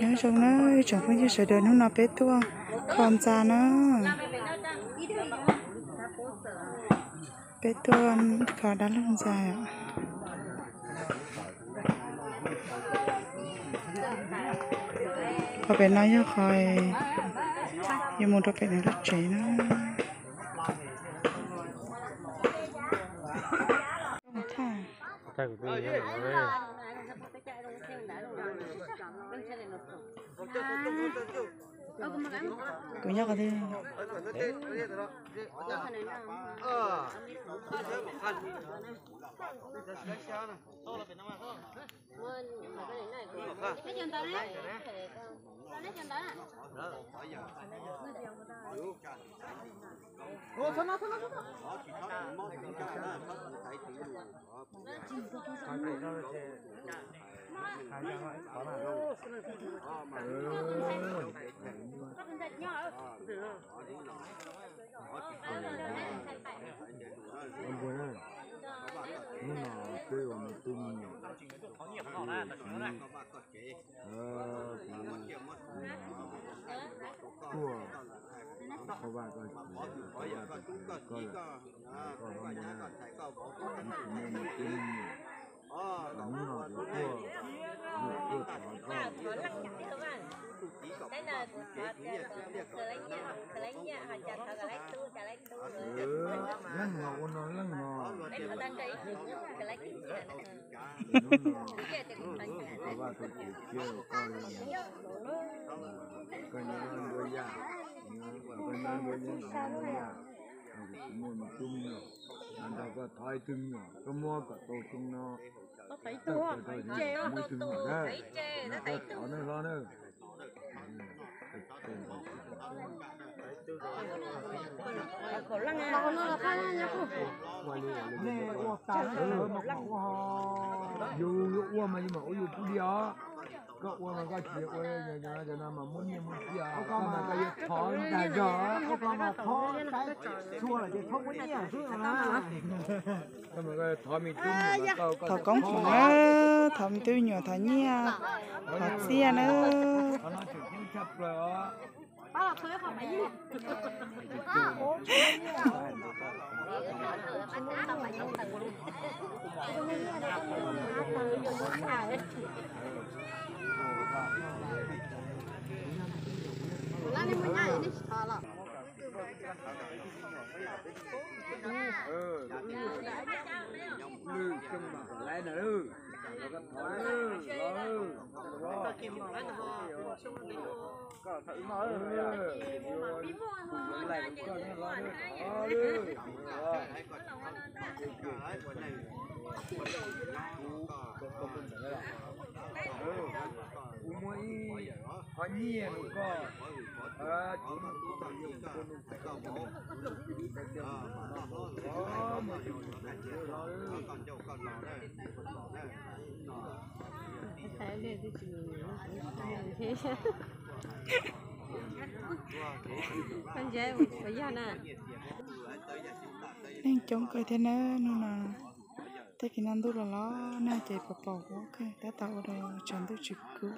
Nyob zoo na ib tsoom phooj ywg sawv daws, hnub no peb tuaj kho ntxa na. Peb tuaj kho dab laug ntxa. Qhov pem no yog qhov yuav mus rau pem lub tsev na. Kuv nyob qhov twg? Hnub no peb ua me tub me nyuam, tuaj, koj vaj koj tsev, koj vaj koj tsev, koj lawm, koj hlob npua na, tsis muaj me tub me nyuam, hnub no kuv tuaj, kuv tuaj thov koj. Leej no ua no leej no. Hnub no koj vaj koj tsev thiab koj, koj nyob nruab yaj, koj nyob nruab yaj, kuv tsis muaj me tub me nyuam, nrog koj thov ib tug me nyuam, koj muab kom tau xyoo no, tawm plaws rau xyoo no muaj ib tug me nyuam na, koj thov nawb hlob na. Yus yuav ua mas yus mam ua yus pub li os. Koj ua mas koj tsis ua cov no mas muab nyiaj muab txiaj, koj mas koj yuav thov ntag zog. Thov me tub me nyuam, thov koob hmoov na, thov me tub me nyuam, thov nyiaj, thov txiaj na. Kuv muaj ib qho nyiaj rau koj, kuv muaj ib qho nyiaj rau koj. Leej coob kawg thiab na, hnub no tej kev noj ntuj los los na ces pom pom huab kawg, tab tom ua rau tshav ntuj tsis kub.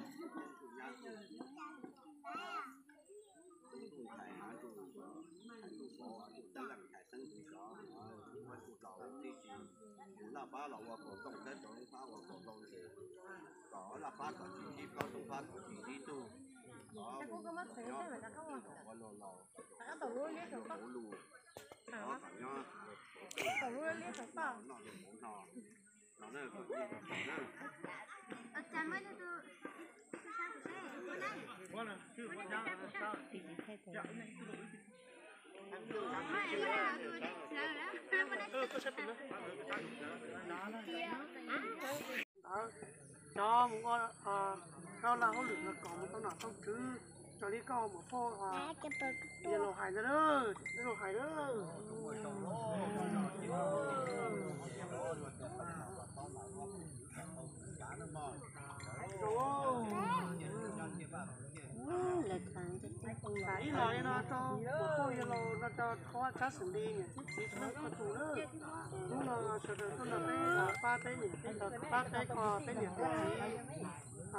Cov mus ua rau laj hauj lwm no kom mus tau nom tau tswv, raws li koj mus phauj Yelauj hais ntawd, Yelauj hais na. Ib los li no rau mus phauj Yelauj no rau thov tsab xeem li niam thiab txiv txhua leej txhua tus na. Hnub no sawv daws tuaj nrog peb pab peb niam peb txiv, pab peb kho peb niam peb txiv.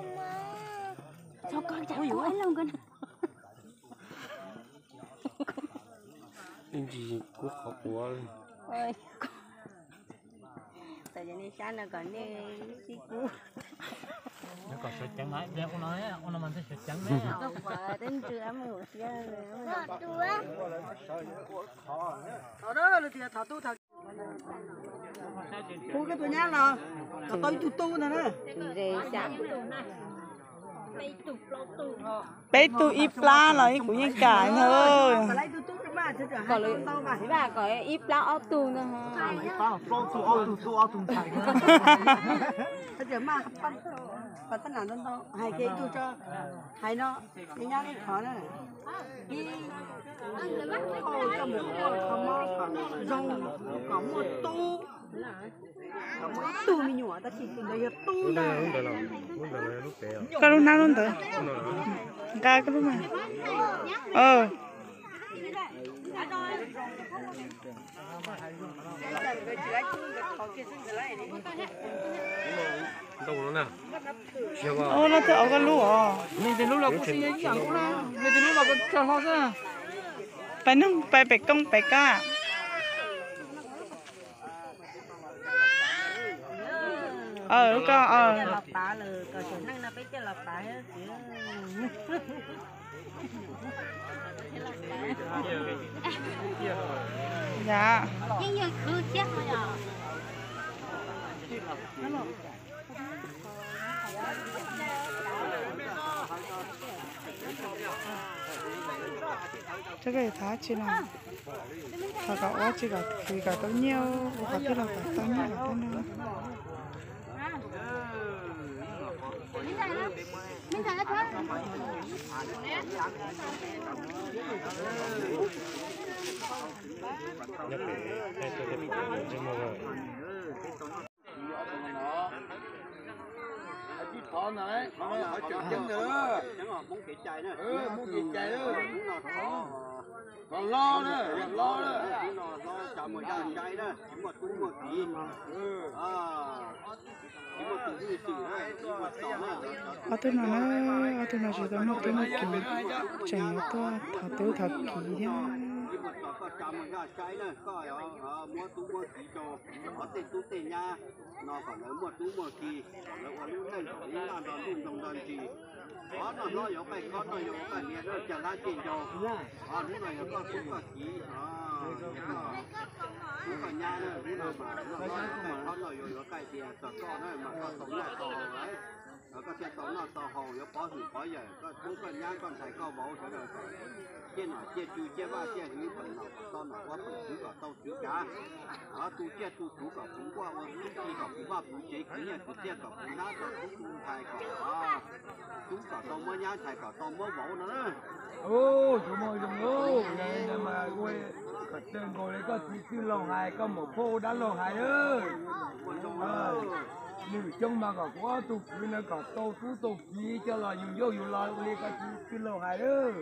Txhob koj, tsam koj ib leeg ko. Ib ntsis kub qhov quav. Txawm yog nej sab no kom nej sib kub. Kom sawv ceev na, ua no mas thiaj sawv ceev ne. Twb ntsw mus siab. Kuv koj tus nyab los, tau ib tug tub ntag na. Peb tug ib plab los kuv yeej kam ntag. Kom ib plab ob tug ntag. Hais kiag ib tug tso, hais no, ib nyab ib qhov na. Ib qho coj mus ua qhov mob zoo, kom muaj tub, kom muaj ib tug me nyuam tab sis tus ntawd yog tub ntag. Koj lub hnab lub ntawd. Nqa koj lub mas. Ua no twb ua koj lub os. Pais noog, pais pem koob pem kab. Lub koj. Yam. Tsis los, thov kom ua tsis kom khwv kom tau nyiaj, ua qhov twg los kom tau nyiaj kom tau noj. Muab kev cai, los hlob na, los hlob na, tsa muag zaj sai na, tsis muaj tub muaj kiv. Ob tug no na, ob tug no tsis tau muaj tub muaj kiv, tseem yuav tuaj thov tub thov kiv thiab. Koj tsa muag zaj sai na, koj muab tub muab kiv rau, thov tej tub tej nyab no kom lawv muaj tub muaj kiv, kom lawv ua lub neej kom ib ntaj nrog ntuj nrog ntsis. Qhov noj hlob yuav qaij, qhov noj yuav ua qaij lias, caj hlab caj ncaus. Hnub no yog koj tub koj kiv, tub koj nyab na, hnub no mas noj hlob yuav qaij, qhov noj yuav yuav qaij tias txog koj na mas koj tau noj tau haus lawm. Koj thiaj tau noj tau haus, yuav pov hwm pov yawm koj tub koj nyab koj ntxhais koj vauv sawv daws. Ciaj nom ciaj tswv ciaj vaj ciaj hwv, peem nom kom tau nom ua, peem tswv kom tau tswv kav. Tu ciaj tu tswv kom puv nkuaj, ua tub ci kom puv vaj puv tsev, khwv nyiaj khwv txiaj kom puv hnab, tub tu ntxhais kom tub kom tau muab nyab, ntxhais kom tau muab vauv no na. Ub, tsuas muaj zoo lawm, mas ua kom txawj nkaus li koj txiv Twj Laug hais, koj muam phauj dab laug hais lawm. Lwm xyoo mas kom kuv ob tug kwv no kom tau tub tau kiv coj los yug yauj yug lo li koj txiv Twj Laug hais lawm.